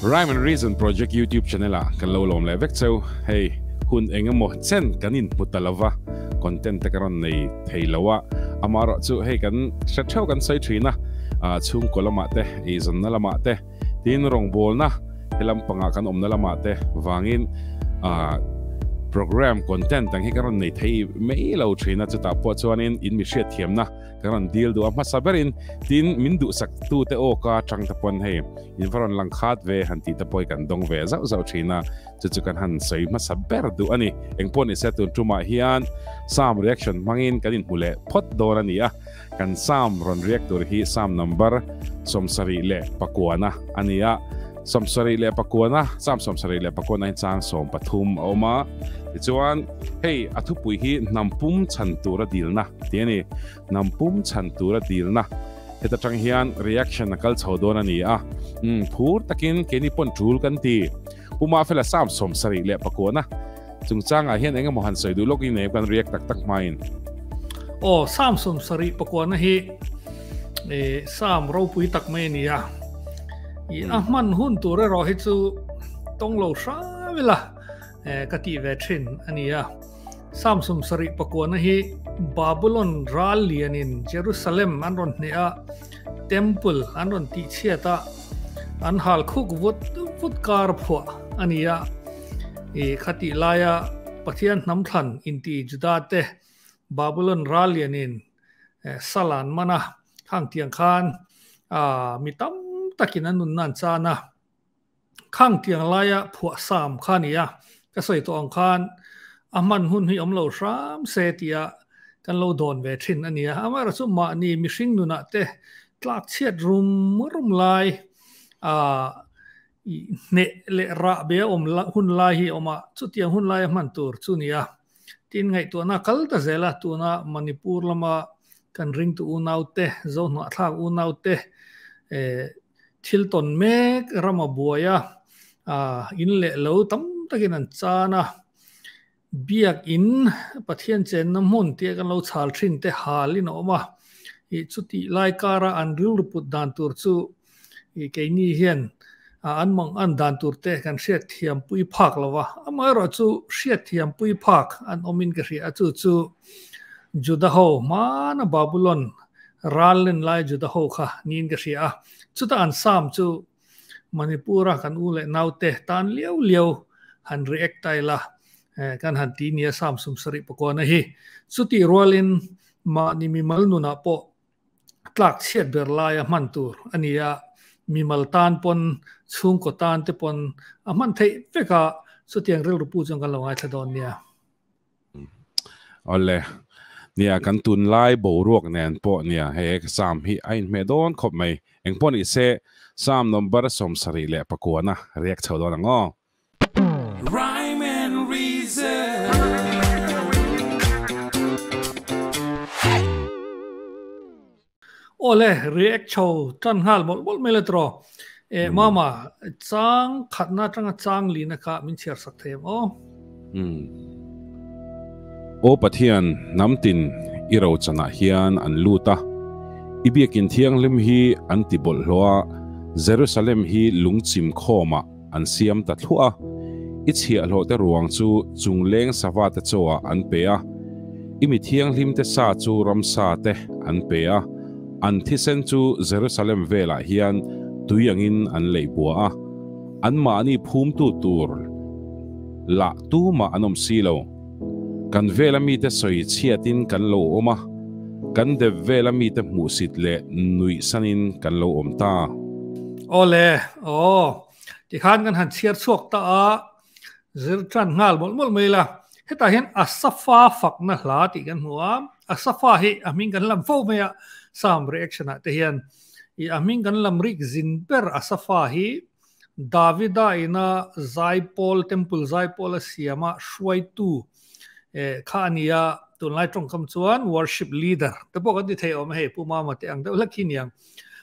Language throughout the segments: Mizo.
Rhyme and Reason Project YouTube channel ah kan lo lawm leh vek cheu. Hei hun eng emaw chen kan inhmu ta lova, content te ka rawn nei thei lo a, amaherawhchu hei kan hre theuh kan sawi thin a, chhungkaw lamah te, eizawnna lamah te, tin rawngbawlna he lampangah kan awmna lamah te vangin program content ang hi ka rawn nei thei mai lo thin a, chutah pawh chuanin in mi hriatthiamna Ka rawn dil duh a hmasa berin tin min duhsak tu te aw ka atang te pawn hei in va rawn lang khat ve han tih te pawh hi kan dawng ve zauh zauh thin a, chu chu kan han sawi hmasa ber duh a ni. Engpawh ni se tun tumah hian Psalm reaction hmangin kan inhmu leh phawt dawn a ni a, kan Psalm rawn react tur hi Psalm number 74 a ni a, 74, Psalm 74 hi chang 13 a awm a, tichuan hei a thupui hi hnam pum chhan tura dilna tih a ni. Hnam pum chhan tura dilna heta tang hian reaction a kal chho dawn a ni a, umm phur takin keini pawn tul kan ti. Pu Mafela Psalm 74 chungchangah hian eng emaw han sawi duh lawk i nei kan react tak tak hmain. Aw, Psalm 74 hi Psalm ropui tak mai a ni a. I a hman hun tur erawh hi chu tawng lo hram ila ka tih ve thin a ni a. Psalm 74 hi Babylon ral lianin Jerusalem an rawn hneh a, Temple an rawn tih chhiat a, an hal khuk vut vut kar phuah a ni a. I khatih laia Pathian hnam thlan inti Juda te Babylon ral lianin sal an man a, khang tiang khan mi tam takin an nunna an chan a. Khang tiang laia phuah sam kha a ni a, ka sawi tawh ang khan a hman hun hi awm lo hram se tia kan lo dawn ve thin a ni a. Amaherawhchu chu mahni mihring nunah te tlak chhiat rum rum lai i hneh leh rah be a awm hun lai hi a awm a, chutiang hun laia hman tur chu a ni a. Tin, ngaihtuahna a kal ta zel a, tuna Manipur lama kan ringtu unaute, Zohnuahthlak unaute thil tawn mek rama buai a, in leh lo tam takin an chan a, Biakin Pathian chenna hmun tia kan lo chhal thin te halin a awm a, i chutih lai kara an rilru put dan tur chu i keini hian an mang an dan tur te kan hriat thiam pui phak lo va, amaherawh chu hriat thiam pui phak an awmin ka hria a, chu chu Juda ho hmana Babulon ral len lai Juda ho kha niin ka hria a, chuta an Psalm chu Manipur-a kan u leh naute tan liau liau han react ta ila, kan han ti nia Psalm 74 hi. Chutih rualin mahni mimal nunah pawh tlak chhiat ber laia hman tur a ni a, mimal tan pawn, chhungkaw tan te pawn a hman theih vek a, chutiang rilru pu chuan kan lo ngaithla dawn nia. Awle, nia kan tunlai boruak nen pawh nia he Psalm hi a inhmeh dawn khawp mai. Engpawh ni se Psalm number 79 riak chho dawn ang aw. Rhyme and reason. Awle, react chho tan nghal mawlh mawlh mai la tiraw. E mama, chang khatna atanga chang lina kha min chhiar sak thei ang aw. Aw Pathian, hnam tin i rochanah hian an lut a, i biakin thianghlim hi an ti bawlhhlawh a, Jerusalem hi lungchim khawmah an siam ta thluah a, i chhiahhlawhte ruang chu chungleng savate chawah an pe a, i mi thianghlimte sa chu ramsate an pe a, an thisen chu Jerusalem velah hian tui angin an leih bua a, anmahni phumtu tur lah tumah an awm si lo. Kan vela mite sawi chhiatin kan lo awm a, kan dep vela mite hmuhsit leh nuihsanin kan lo awm ta. Awle, aw, tikhan kan han chhiar chhuak ta a, zir tan nghal mawlh mawlh mai la. Hetah hian Asafa fakna hla tih kan hmu a, Asafa hi a hming kan lam fo mai a, Psalm reaction ah te hian i a hming kan lam rik zin ber Asafa hi Davida ina Zaipawl, Temple Zaipawl a siam a hruaitu kha a ni a, tunlai tawngkam chuan worship leader te pawh kan ti thei awm a hei Pu Mama te ang deuh hlek hi niang.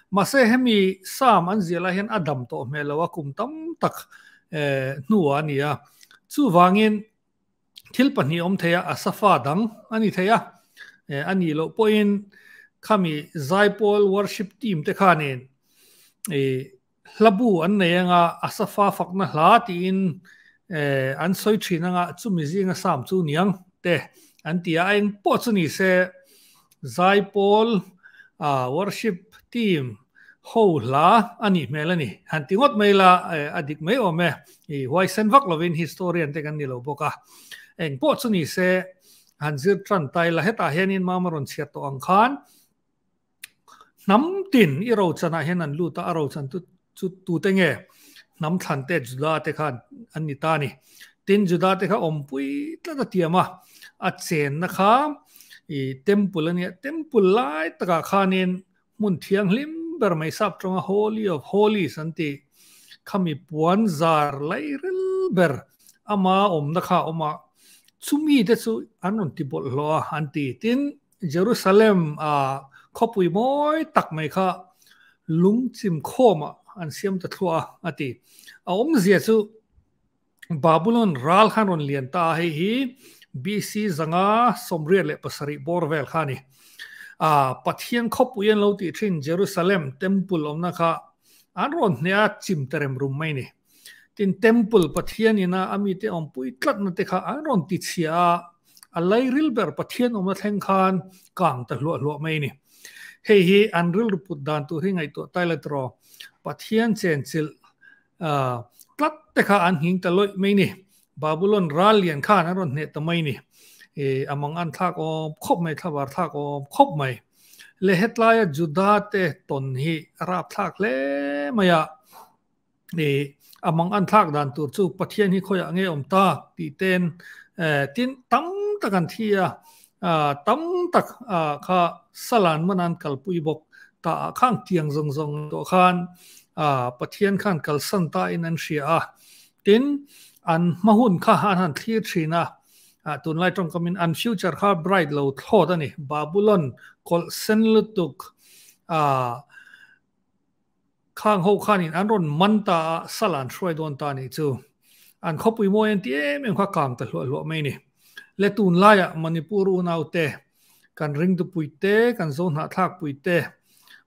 Mahse hemi Psalm an ziah lai hian a dam tawh hmel lo a, kum tam tak hnuah a ni a. Chuvangin thil pahnih awm thei a, Asafa dang a ni thei a, a nih loh pawhin khami Zaipawl worship team te khanin. Hlabu an nei anga Asafa fakna hla tiin an sawi thin anga chumi zinga Psalm chu niang te an ti a, eng pawh chu ni se Zaipawl worship team ho hla a nih hmel a ni. Han ti ngawt mai la a dik mai awm e, i huaisen vak lovin historian te kan ni lo bawk a, eng pawh chu ni se han zir tan tai la hetah hianin mama rawn chhiat tawh ang khan Hnam tin i rochanah hian an lut a, a rochan tu chu tute nge? Hnam thlan te Juda te khan an ni ta a ni. Tin, Juda te kha awmpui tlat a tiam a, a chenna kha i temple a nia, temple lai takah khanin hmun thianghlim ber mai sap tawnga Holy of Holies an tih khami puan zar lairil ber ama awmna kha a awm a, chumi te chu an rawn ti bawlhhlawh a an ti. Tin, Jerusalem a khawpui mawi tak mai kha lungchim khawmah an siam ta thluah a, a ti. A awmzia chu Babylon ral khan rawn lian ta a, hei hi BC 587 bawr vel kha a ni. A Pathian khawpui an lo tih thin Jerusalem temple awmna kha an rawn hneh a, chim ta rem rum mai a ni. Tin, Temple Pathian ina a mite awmpui tlatna te kha an rawn ti chhia a, a lairil ber Pathian awmna thleng khan kang ta hluah hluah mai a ni. Hei hi an rilru put dan tur hi ngaihtuah tai la tiraw, Pathian chenchilh tlat te kha an nghing ta lawih mai a ni. Babulon ral lian khan an rawn hneh ta mai a ni. A mang an thlak awm khawp mai, thlavar thlak awm khawp mai. Le hetlaia Juda te tawn hi a rapthlak hle mai a. I a mang an thlak dan tur chu Pathian hi khawiah nge awm tak tih ten tin tam tak an thi a, tam tak kha salan man an kalpui bawk ta ah khang tiang zawng zawng tawh khan Pathian khan kalsan ta in an hria a, tin an hma hun kha an han thlir thin a, tunlai tawngkamin an future kha bright lo thlawt a ni, Babulon kawlh sen lutuk Khang ho khanin an rawn man ta a, sal an hruai dawn ta nih chu. An khawpui mawi an ti em em kha kang ta hluah hluah mai ni. Le tunlaiah Manipur unaute, kan ringtupui te, kan zohnahthlakpui te,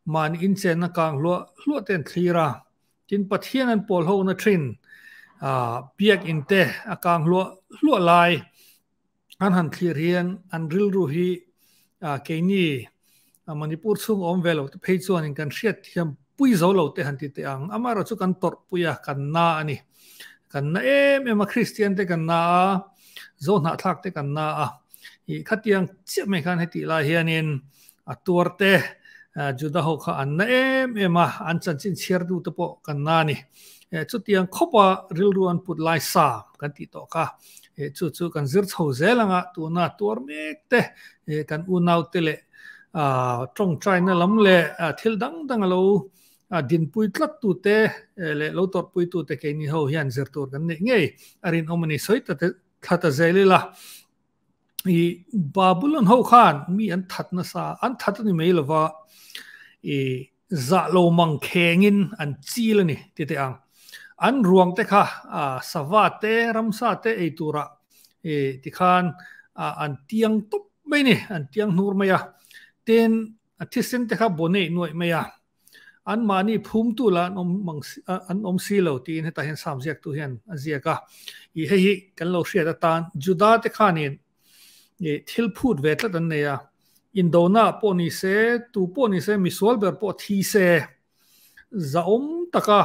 mahni inchenna kang hluah hluah te an thlir a. Tin, Pathian an pawl ho na thin biakinn te a kang hluah hluah lai an han thlir hian an rilru hi keini Manipur chhung awm ve lo te phei chuanin kan hriat thiam pui zo lo te han ti teh ang. Amaherawh chu kan tawrh pui a, kan na a ni. Kan na em em a, Kristian te kan na a, Zohnahthlak te kan na a. I khatiang chiah mai khan hetih lai hianin a tuar te Juda ho kha an na em em a, an chanchin chhiar tu te pawh kan na a ni. Chutiang khawpa rilru an put lai sa kan tih tawh kha. Chu chu kan zir chho zel anga tuna tuar mek te kan unau te leh tawngtaina lam leh thil dang dang a lo dinpui tlat tu te leh lo tawrhpui tu te keini ho hian zir tur kan neih ngei a rinawm a ni. Sawi ta thla ta zel ila i Babylon ho khan mi an that nasa an that a ni mai lova i Zah lo mang khengin an chil a ni ti teh ang. An ruang te kha sava te, ramsa te ei turah tikhan an tiang tawp mai a ni, an tiang hnur mai a. Tin, a thisen te kha baw neih nuaih mai a. Anmahni phumtu lah an awm mang an awm si lo tiin hetah hian Psalm ziaktu hian a ziak a. I hei hi kan lo hriat atan Juda te khanin thil phut ve tlat an nei a. Indona pawh ni se, tu pawh ni se, misual ber pawh thi se, zahawm taka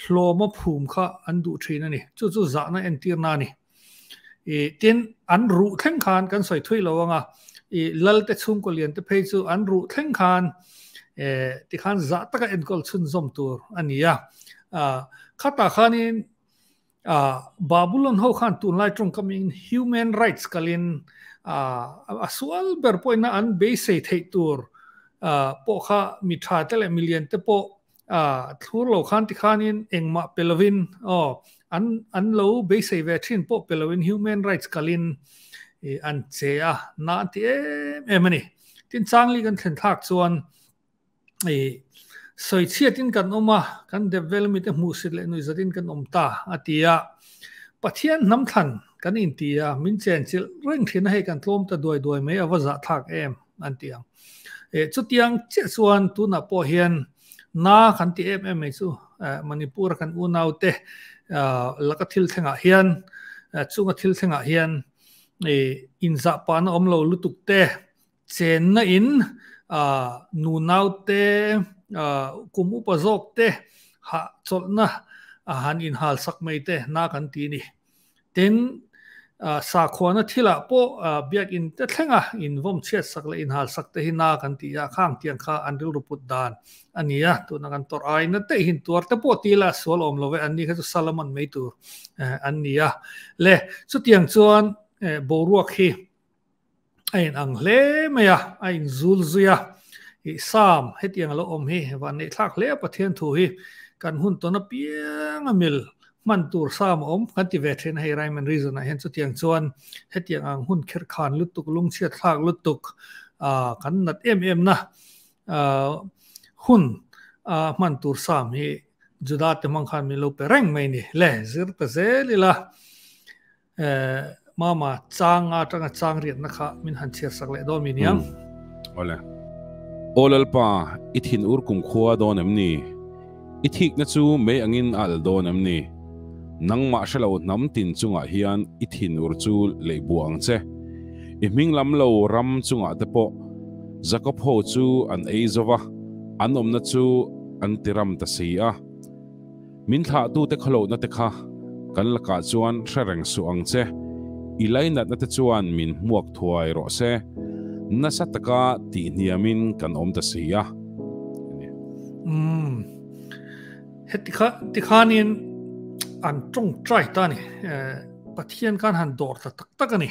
hlawma phum kha an duh thin a ni. Chu chu zahna entirna a ni. I tin, an ruh thleng khan kan sawi thui lo ang a, i lalte chhungkaw lian te phei chu an ruh thleng khan tikhan zah taka enkawl chhunzawm tur a ni a. Khatah khanin Babylon ho khan tunlai tawngkamin human rights kalin a sual ber pawhin an beisei theih tur pawh kha mi tha te leh mi lian te pawh thlur lo khan tikhanin engmah pe lovin aw an an lo beisei ve thin pawh pe lovin human rights kalin an che a na an ti em em a ni. Tin changli kan thlen thlak chuan I sawichhiatin kan awm a, kan dep vel mite hmuhsit leh nuihzatin kan awm ta, a ti a. Pathian hnam thlan kan inti a, min chenchilh reng thin a, hei kan tlawm ta duai duai mai, a va zahthlak em, an ti ang. Chutiang chiah chuan tunah pawh hian na kan ti em em mai chu Manipur kan unau te laka thil thlengah hian chunga thil thlengah hian inzah pahna awm lo lutuk te chenna in nunau te kum upa zawk te hah chawlhna han inhal sak mai te na kan ti ni. Tin, sakhuana thilah pawh biakinn te thlenga invawm chhiat sak leh inhal sak te hi na kan ti a, khang tiang kha an rilru put dan a ni a, tuna kan tawrh aina te hin tuar te pawh ti ila sual awm lo ve, an ni kha chu Solomon mai tur an ni a. Le, chutiang chuan boruak hi a in ang hle mai a, a in zul zui a, i Psalm hetiang a lo awm hi van neih thlak hle a Pathian thu hi kan hun tawn apiang a mil hman tur Psalm a awm kan ti ve thin a hei Rhyme and Reason ah hian chutiang chuan hetiang ang hun kherh khan lutuk lungchhiat thlak lutuk kan nat em em na hun hman tur Psalm hi Juda te hmang khan min lo pe reng mai ni le zir ta zel ila. Mama chang nga atanga chang riatna kha min han chhiar sak leh dawn mi niang. Awle. Aw Lalpa, i thin ur kum khua dawn em ni? I thikna chu mei angin a al dawn em ni? Nangmah hre lo hnam tin chungah hian i thin ur chu lei buah ang che. I hming lam lo ram chungah te pawh Jakob ho chu an ei zo va, an awmna chu an ti ram ta si a. Min thlahtute khawlohna te kha kan lakah chuan hre reng suh ang che. I lainatna te chuan min hmuak thuai rawh se. Nasa taka tihhniamin kan awm ta si a. Umm. Heti kha tikhanin an tawngtai ta a ni. Pathian khan han dawr ta tak tak a ni.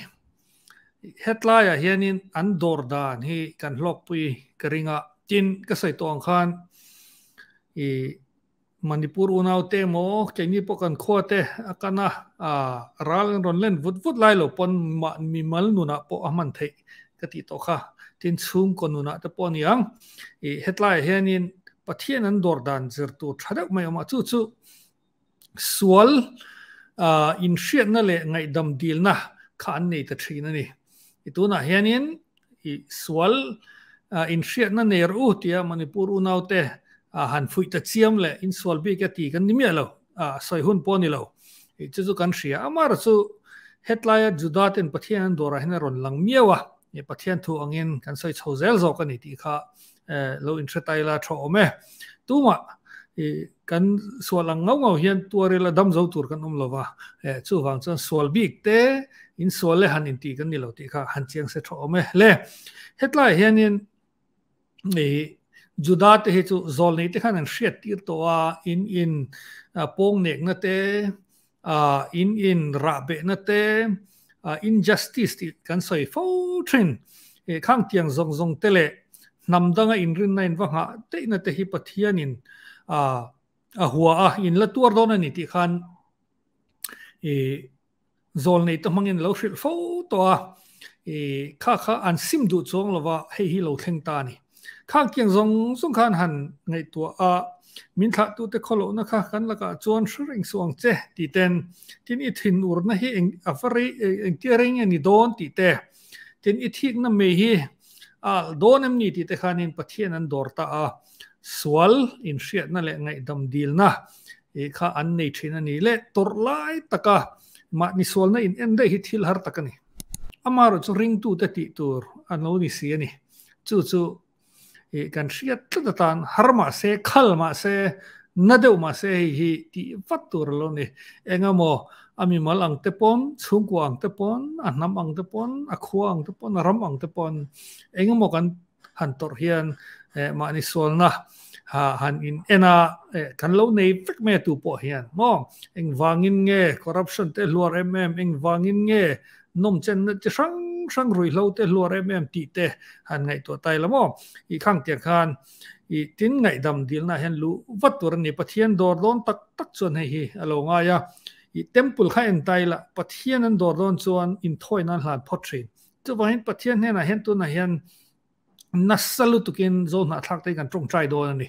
Hetlaiah hianin an dawr dan hi kan hlawkpui ka ring a. Tin, ka sawi tawh ang khan i Manipur unaute emaw keini pawh kan khua te a kan a, ral an rawn len vut vut lai lo pawn mimal nunah pawh a hman theih ka tih tawh kha. Tin chhungkaw nunah te pawh a ni ang. I hetlaiah hianin Pathian an dawr dan zir tur tha deuh mai a awm a, chu chu sual inhriatna leh ngaihdam dilna kha an nei ta thin a ni. I tunah hianin i sual inhriatna nei rawh u tia Manipur unaute han fuih ta chiam leh insual bik a ti kan ni miah lo, sawi hun pawh a ni lo. I chu chu kan hria. Amah chu hetlaia Juda ten Pathian an dawrah hian a rawn lang miau a, i Pathian thu angin kan sawi chho zel zawk a ni tih kha lo inhre ta ila tha awm e. Tumah i kan sual ang ngau ngau hian tuaril a dam zo tur kan awm lo va, chuvang chuan sual bik te in sual le han intih kan ni lo tih kha han chiang se tha awm e. Le hetlaiah hianin i Juda te hi chu zawlnei te khan an hriat tir tawh a, in in pawng nekna te, in in rah behna te, injustice tih kan sawi fo thin. Khang tiang zawng zawng te leh hnam danga inrinna in va nghah daihna te hi Pathianin a hua a, in la tuar dawn a ni tih khan i zawlnei te hmangin lo hrilh fo tawh a, i kha kha an sim duh chuang lova hei hi lo thleng ta a ni. Khang tiang zawng zawng khan han ngaihtuah a, min thlahtute khawlohna kha kan lakah chuan hre reng suh ang che tih ten, tin i thinurna hi eng a va rei engtia rei nge ni dawn tih te, tin i thikna mei hi a alh dawn em ni tih te khanin Pathian an dawr ta a, sual inhriatna leh ngaihdam dilna ih kha an nei thin a ni le tawrh lai taka mahni sualna in en daih hi thil har tak a ni. Amaherawhchu ringtute tih tur an lo ni si a ni. Chu chu ih kan hriat tlat atan har mah se, khal mah se, na deuh mah se hei hi tih vat tur a lo ni. Engemaw a mimal ang te pawn, chhungkua ang te pawn, a hnam ang te pawn, a khua ang te pawn, a ram ang te pawn engemaw kan han tawrh hian mahni sualna han in en a, kan lo nei vek mai a tu pawh hian maw engvangin nge corruption te hluar em em, engvangin nge nawmchenna chi hrang hrang ruihhlo te hluar em em tih te han ngaihtuah ta ila maw i khang tiang khan i tin ngaihdam dilna hian luh vat tur a ni. Pathian dawr dawn tak tak chuan hei hi a lo ngai a, i temple kha en ta ila Pathian an dawr dawn chuan inthawi nan hlan phawt thin. Chuvangin Pathian hnenah hian tunah hian nasa lutukin zo hnahthlak te hi kan tawngtai dawn a ni.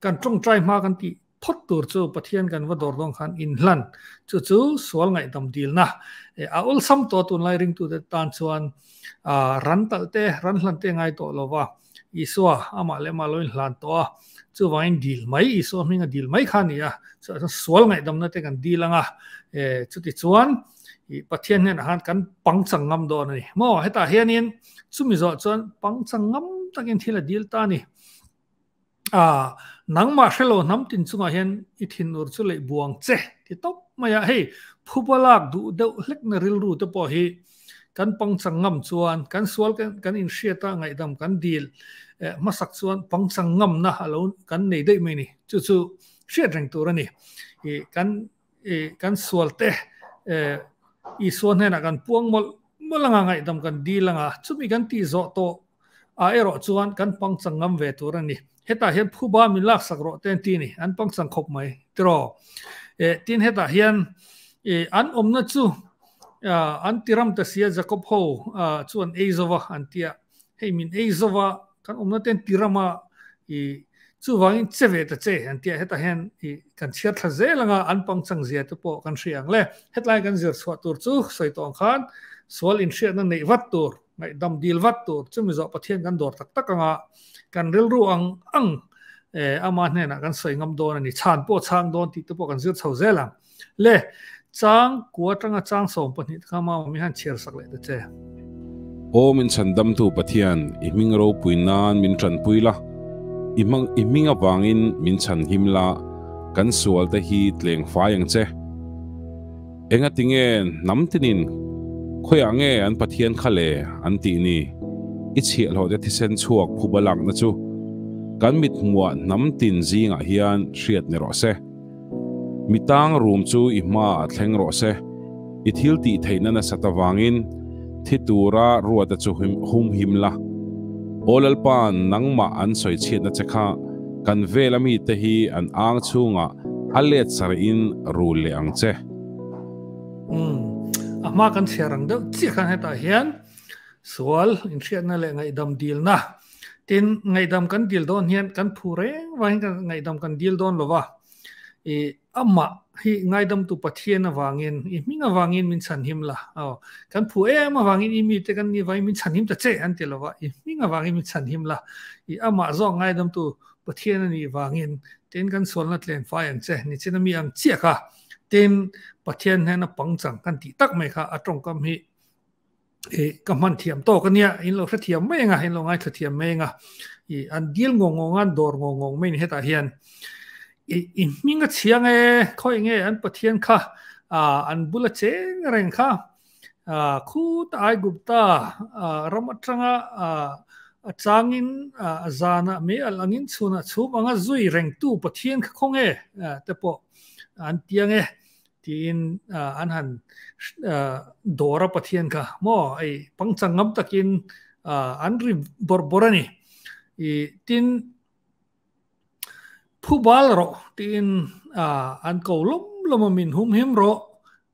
Kan tawngtai hma kan tih phawt tur chu Pathian kan va dawr dawn khan inhlan chu chu sual ngaihdam dilna a awlsam tawh tunlai ringtute tan chuan ran talh te ran hlan te ngai tawh lova. Isua amah leh amah lo inhlan tawh a, chuvangin dil mai, Isua hminga dil mai kha a ni a, chutah chuan sual ngaihdamna te kan dil ang a, chuti chuan Pathian hnenah khan kan pangchang ngam dawn a ni. Maw hetah hianin chumi zawh chuan pangchang ngam takin thil a dil ta a ni. A, nangmah hrelo hnam tin chungah hian i thinur chu leih buang che ti tawp mai a, hei phuba lak duh deuh hlekna rilru te pawh hi kan pangchang ngam chuan kan sual kan inhriat a ngaihdam kan dil hmasak chuan pangchang ngamna a lo kan nei daih mai a ni. Chu chu hriat reng tur a ni. I kan i kan sual te Isua hnenah kan puang mawlh mawlh anga ngaihdam kan dil anga chumi kan tih zawh tawh ah erawh chuan kan pangchang ngam ve tur a ni. Hetah hian phuba min laksak rawh te an ti a ni, an pangchang khawp mai tiraw. Eh tin hetah hian eh an awmna chu an ti ram ta sia Jacob ho chu an ei zova an ti a, hei min ei zova kan awmna te an ti ram a i chuvangin che ve ta che an ti a, hetah hian i kan chhiar thla zel anga an pangchang zia te pawh kan hria ang le. Hetlai kan zir chhuah tur chu sawi tawh ang khan sual inhriatna neih vat tur. Ngaihdam dil vat tur chumi zawh Pathian kan dawr tak tak anga kan rilru ang ang ama hnenah kan sawi ngam dawn a ni. Chhan pawh chhang dawn tih te pawh kan zir chho zel ang. Le, chang kua atanga chang 12 te kha Mama mi han chhiar sak leh ta che. Aw min chhandamtu Pathian, i hming ropui nan min tanpui la, i hmang i hming avangin min chhanhim la, kan sual te hi tleng fai ang che. Engatinge hnam tinin khawiah nge an Pathian kha le an tih ni? I chhiahhlawhte thisen chhuak phuba lakna chu kan mithmuah hnam tin zingah hian hriat ni rawh se. Mi tang rum chu i hmaah thleng rawh se. I thil tih theihna nasat avangin thi tura ruata chu humhim la. Aw Lalpa, nangmah an sawi chhiatna che kha kan vela mite hi an ang chhungah a let sarih in rul leh ang che. Umm, a hma kan chhiar ang deuh chiah khan hetah hian sual inhriatna leh ngaihdam dilna tin ngaihdam kan dil dawn hian kan phu reng vangin kan ngaihdam kan dil dawn lo va, i amah hi ngaidamtu Pathian avangin i hming avangin min chhanhim la, aw kan phu em avangin i mite kan ni vangin min chhanhim ta che an ti lo va, i hming avangin min chhanhim la, i amah zawk ngaidamtu Pathian a nih vangin tin kan sualna tlen fai ang che, nichina mi ang chiah kha tin Pathian hnena pangchang kan tih tak mai kha a tawngkam hi e ka hman thiam tawk a nia, in lo hrethiam mai anga, in lo ngaithla thiam mai anga, i an dil ngawng ngawng a, an dawr ngawng ngawng mai ni hetah hian i i hming a chhiang e, khawi nge an Pathian kha an bula cheng reng kha Khuta Aigupta ram atanga a changin a zanah mei alh angin chhunah chhum anga zui rengtu Pathian kha khaw nge te pawh an tiang e tiin an han dawr a Pathian kha maw ei pangchang ngam takin an ri bawrh bawrh a ni. I tin Phu bal rawh tiin an ko lawm lawm a, min humhim rawh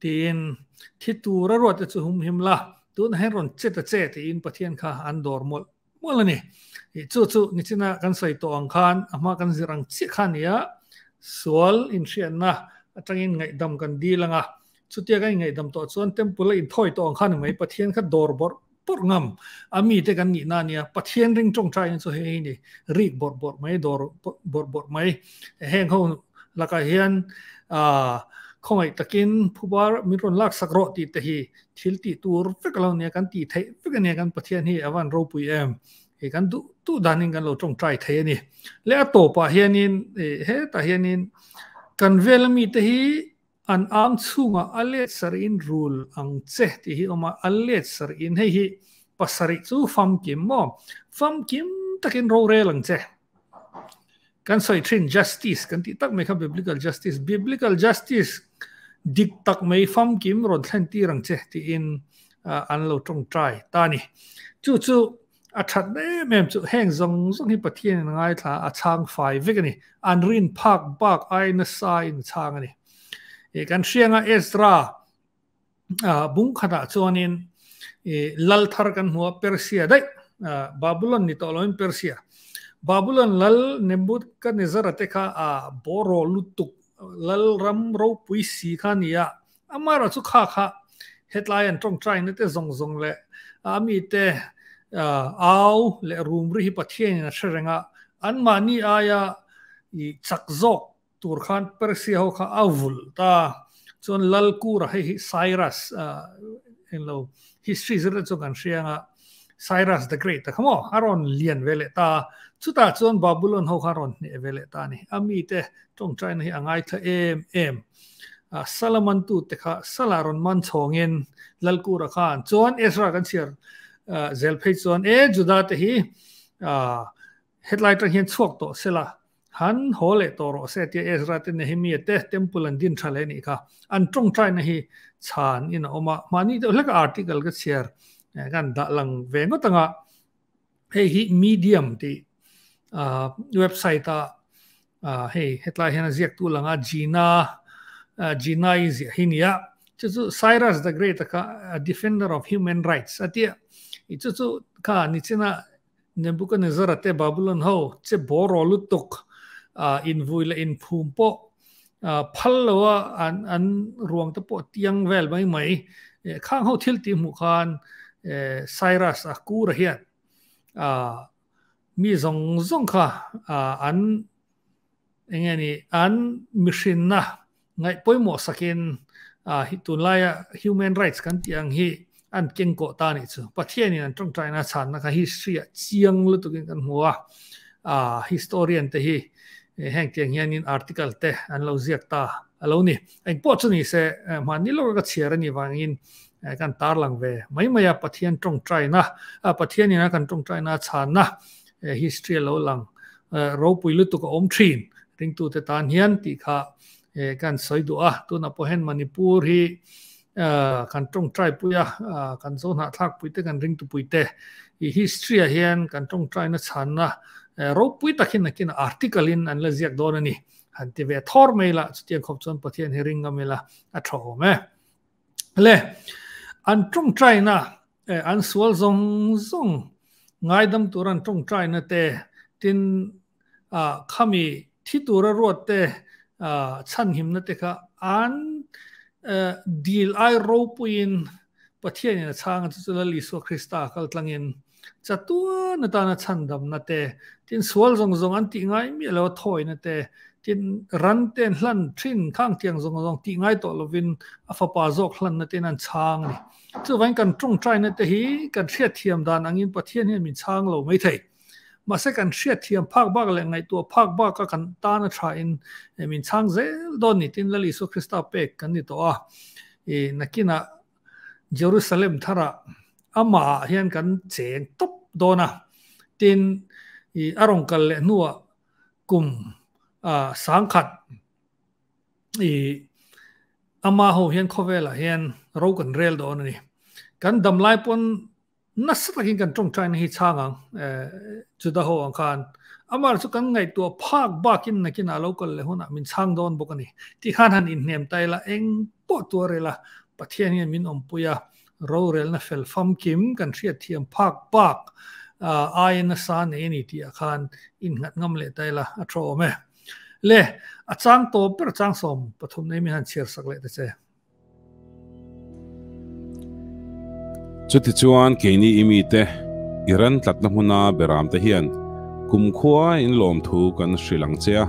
tiin thi tur a ruat te chu humhim la, tunah hian rawn che ta che tiin Pathian kha an dawr mawlh mawlh a ni. Chu chu nichina kan sawi tawh ang khan a hma kan zir ang chiah kha a ni a, sual inhriatna atangin ngaihdam kan dil ang a, chutia kan inngaihdam tawh chuan temple a inthawi tawh ang kha a ni mai, Pathian kha dawr bawrh bawrh ngam a mite kan nih na nia Pathian ring tawngtai na chu hei hei ni rik bawrh bawrh mai dawr bawrh bawrh mai heng ho lakah hian khawngaih takin phubar min rawn lak sak rawh tih te hi thil tih tur vek alo nia kan tih theih vek ania kan Pathian hi a van ropui em hei kan duh duh danin kan lo tawngtai thei ani leh a tawpah hianin hetah hianin kan vel ami te hi An ang chhungah a let sarih in rul ang che tih hi awm a, a let sarih in hei hi pasarih chu famkim maw? Famkim takin rorel ang che. Kan sawi thin justice kan tih tak mai kha biblical justice, biblical justice dik tak mai famkim rawn thlen tir ang che tiin an lo tawngtai ta a ni. Chu chu A that em em chu heng zawng zawng hi Pathian in a ngaithla a, a chhang fai vek a ni. An rin phak bak ai nasa in a chhang a ni. E kan hrianga Ezra bung khatah chuanin e lal thar kan hmu a, Persia daih, Babylon ni tawh loin Persia. Babylon lal Nebuchadnezzar-a te kha a bawraw lutuk lal ram ropui si kha a ni a, Amaherawh chu kha kha hetlai an tawngtaina te zawng zawng leh a mite Au leh rum ri hi Pathianin a hre reng a, anmahni aia i chak zawk tur khan Persia ho kha a vulh ta. Chuan Lalkura hei hi Cyrus englo history zir te chuan kan hria anga Cyrus the Great a kha maw a rawn lian ve leh ta. Chutah chuan Babylon ho kha a rawn hneh ve leh ta a ni. A mite tawngtaina hi a ngaithla em em. Salaman tute kha Sala rawn man chhawngin Lalkura khan chuan Ezra kan chhiar zel phei chuan e Juda te hi hetlai atang hian chhuak tawh sela han haw leh tawh rawh se tia Ezra te Nehemia te temple an din tha leh nih kha an tawngtaina hi chhan in a awm a mahni deuh hlek a article ka chhiar kan dah lang ve ngawt anga hei hi medium tih website a hei hetlai hian a ziaktu langa Gina Gina i ziah hi nia chu chu Cyrus the Great kha a defender of human rights a tia i chu chu kha nichina Nebuchadnezzar te Babylon ho che bawraw lutuk invui leh inphum pawh phal loa an an ruang te pawh tiang vel mai mai khang ho thil tih hmuh khan Cyrus a kura hian Mi zawng zawng kha an eng nge ni an mihrinna ngaih pawimawh sakin hi tunlaia human rights kan tih ang hi an keng kawh ta nih chu. Pathianin an tawngtaina chhanna kha history ah chiang lutukin kan hmu a, historian te hi heng tiang hianin article te an lo ziak ta a lo ni. Engpawh chu ni se hmanni lawka ka chhiar a nih vangin kan tarlang ve mai mai a, Pathian tawngtaina, Pathian ina kan tawngtaina chhanna history a lo lang ropui lutuk a awm thin ringtute tan hian tih kha kan sawi duh a, tunah pawh hian Manipur hi kan tawngtai pui a, kan zo hnahthlak pui te kan ringtupui te i history ah hian kan tawngtaina chhanna ropui takin nakin article in an la ziak dawn a ni. Han ti ve thawr mai la, chutiang khawp chuan Pathian hi ring ngam ila a tha awm e. Le, an tawngtaina, an sual zawng zawng ngaidam tur an tawngtaina te, tin khami thi tura ruat te chhanhimna te kha an dil ai ropuiin Pathianin a chhang a, chu chu Lal Isua Krista kal tlangin Chatuan atana chhandamna te, tin sual zawng zawng an tih ngai miah lo a thawina te, tin ran te an hlan thin khang tiang zawng zawng tih ngai tawh lovin a fapa zawk hlanna ten an chhang a ni. Chuvangin kan tawngtaina te hi kan hriatthiam dan angin Pathian hian min chhang lo mai thei. Mahse kan hriatthiam phak bak leh ngaihtuah phak baka kan tan a thain min chhang zel dawn ni tin Lal Isua Krista pek kan ni tawh a. I nakinah Jerusalem tharah amah ah hian kan cheng tawp dawn a, tin i a rawn kal leh hnuah kum sangkhat i ama ho hian khawvelah hian ro kan rel dawn a ni. Kan damlai pawn Nasa takin kan tawngtaina hi chhang ang, Juda ho ang khan. Amah chu kan ngaihtuah phak bakin nakinah lo kal leh hunah min chhang dawn bawk a ni. Tih khan han inhnem ta ila, eng pawh tuar ila, Pathian hian min awmpui a, rorelna fel famkim kan hriatthiam phak bak aia nasa nei a ni tihah khan innghat ngam leh ta ila a tha awm e. Le, a chang tawp ber chang 13 nei min han chhiar sak leh ta che. Chutichuan keini i mite, i ran tlatna hmuna beramte hian kumkhua in lawmthu kan hrilh ang che a,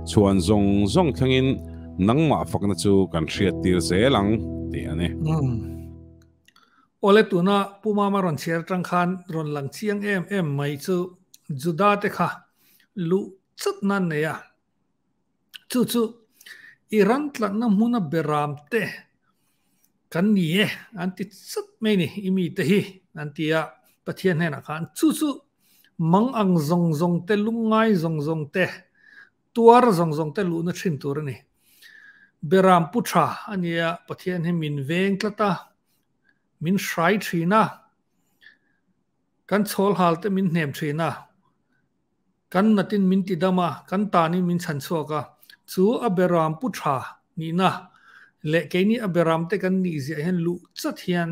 chhuan zawng zawng thlengin nangmah fakna chu kan hriattir zel ang tih a ni. Awle tuna Pu Mama rawn chhiar atang khan rawn lang chiang em em mai chu Juda te kha luh chat nan nei a. Chu chu i ran tlatna hmuna beram te kan ni e an ti chat mai ni i mite hi an ti a Pathian hnenah khan chu chu mang ang zawng zawng te lungngai zawng zawng te tuar zawng zawng te luhna thin tur a ni. Beram pu tha a nia Pathian hi min veng tlat a min hrai thin a kan chhawl hal te min hnem thin a. Kan natin min ti dam a, kan tanin min chhan chhuak a, chu a beram pu tha nihna leh keini a beram te kan nih ziah hian luh chat hian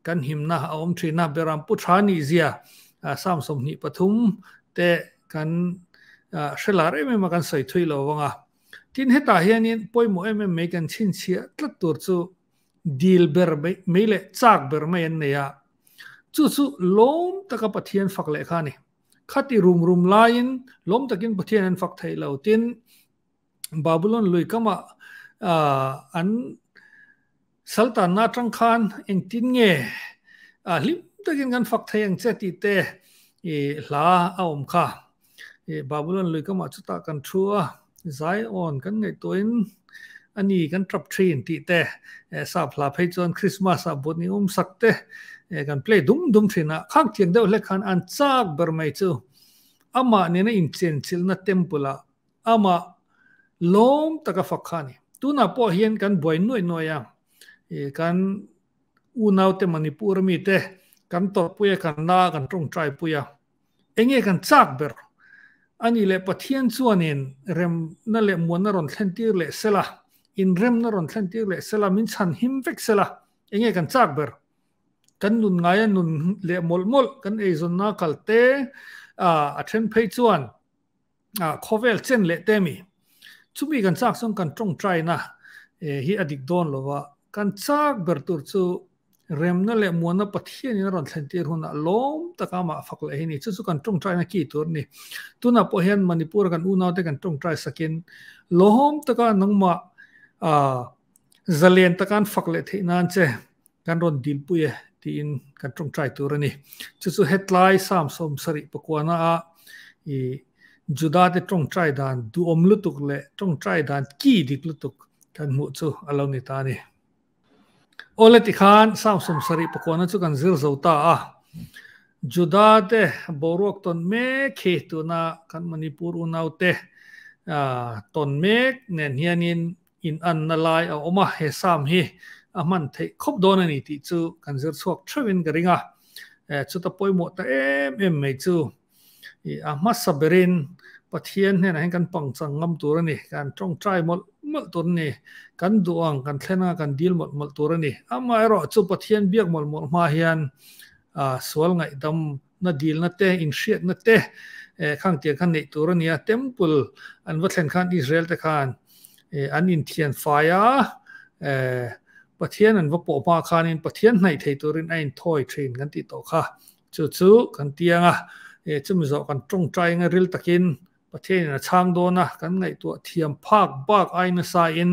kan himna a awm thin a, beram pu tha nih zia Psalm 23 te kan hre lar em em a kan sawi thui lo vang a. Tin hetah hianin pawimawh em em mai kan chhinchhiah tlat tur chu dil ber mai leh chak ber mai an nei a. Chu chu lawm taka Pathian fak leh kha a ni. Khati rum rum laiin lawm takin Pathian an fak thei lo. Tin, Babulon lui kamah an saltanna atang khan engtin nge hlim takin kan fak thei ang che tih te hla a awm kha. Babulon lui kamah chutah kan thu a, Zion kan ngaihtuahin a ni kan tap thin tih te, sap hla phei chuan Christmas ah but ni um sak te kan play dum dum thin a, khang thiang deuh hlek khan an chak ber mai chu amah nena inchenchilhna temple ah Amah lawm taka fak kha a ni. Tunah pawh hian kan buai nuaih nuaih a, kan unaute Manipur mite kan tawrhpui a, kan na a, kan tawngtaipui a. Enge kan chak ber? A nih leh Pathian chuanin remna leh muanna rawn thlentir leh sela, inremna rawn thlentir leh sela, min chhan him vek sela, enge kan chak ber? Kan nun ngaia nun leh mawlh mawlh, kan eizawnna kal te, a then phei chuan Khawvel chen leh te mi. Chumi kan chak chuan kan tawngtaina hi a dik dawn lo va, kan chak ber tur chu remna leh muanna Pathianin a rawn thlen tir hunah lawm taka amah fak leh hi ni. Chu chu kan tawngtaina ki tur a ni. Tunah pawh hian Manipur-a kan unaute kan tawngtai sakin lawm taka nangmah zalen taka an fak leh theih nan che kan rawn dilpui e tiin kan tawngtai tur a ni. Chu chu hetlai Psalm 79 a i Juda te tawngtai dan duhawm lutuk leh tawngtai dan ki dik lutuk kan hmuh chu a lo ni ta a ni. Awle tikhan Psalm 79 chu kan zir zo ta a. Juda te boruak tawn mek hi tuna kan Manipur unaute tawn mek nen hianin In anna lai a awm a, he Psalm hi a hman theih khawp dawn a ni tih chu kan zir chhuak theuhin ka ring a. Chuta pawimawh ta em em mai chu i a hmasa berin Pathian hnenah hian kan pangchang ngam tur a ni, kan tawngtai mawlh mawlh tur a ni, kan duh ang kan thlen anga kan dil mawlh mawlh tur a ni. Amaherawh chu Pathian biak mawlh mawlh hma hian sual ngaihdam na dilna te, inhriatna te khang tiang khan neih tur a ni a. Temple an va thlen khan Israel te khan an inthian fai a, Pathian an va pawh hma khanin Pathian hnaih thei turin a inthawi thin kan tih tawh kha. Chu chu kan tiang a, chumi zawh kan tawngtai anga ril takin Pathianin a chhang dawn a, kan ngaihtuah thiam phak bak ai nasa in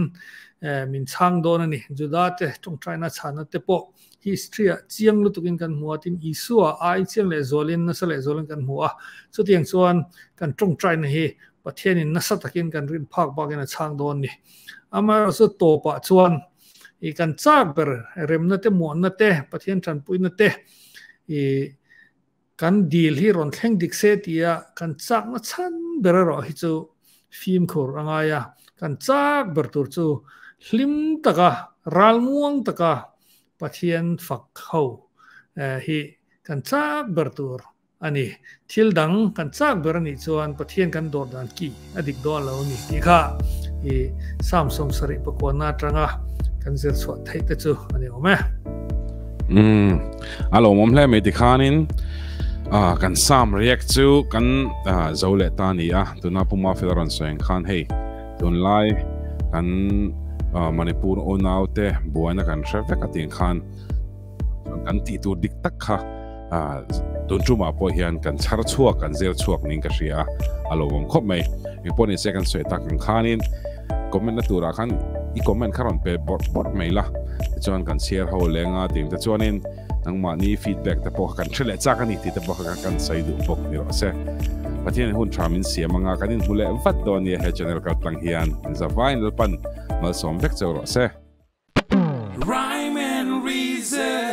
min chhang dawn a ni. Juda te tawngtaina chhana te pawh history ah chiang lutukin kan hmu a, tin Isua ai chiang leh zualin nasa leh zualin kan hmu a. Chutiang chuan kan tawngtaina hi Pathianin nasa takin kan rin phak bakin a chhang dawn a ni. Amaherawhchu tawpah chuan i kan chak ber remna te muanna te Pathian tanpuina te i Kan dil hi rawn thleng dik se tia kan chakna chhan ber erawh hi chu fimkhur a ngai a, kan chak ber tur chu hlim taka, ralmuang taka Pathian fak ho hi kan chak ber tur a ni. Thil dang kan chak ber a nih chuan Pathian kan dawr dan ki a dik dawn lo a ni tih kha i Psalm 79 atanga kan zir chhuah theih te chu a ni awm e. Um a lo mawm hle mai tikhanin a kan sam react chu kan zo leh ta ni a tuna puma fel rawn sawi khan hei tunlai kan Manipur unau te buaina kan hre vek a ting khan kan tih tur dik tak kha tun tumah pawh hian kan chhar chhuak kan zir chhuak ning ka hria a lo awm khawp mai engpawh ni se kan sawi tak ang khanin comment na turah khan i comment kha rawn pe bawrh bawrh mai la tichuan kan chhiar ho lenga tim te chuanin nangmahni feedback te pawh kha kan hre leh chak a ni tih te pawh kha kan sawi duh bawk ni rawh se Pathian hun tha min siam anga kan inhmu leh vat dawn nia he channel kal tlang hian inzavain Lalpan malsawm vek cheu rawh se. Rhyme and reason.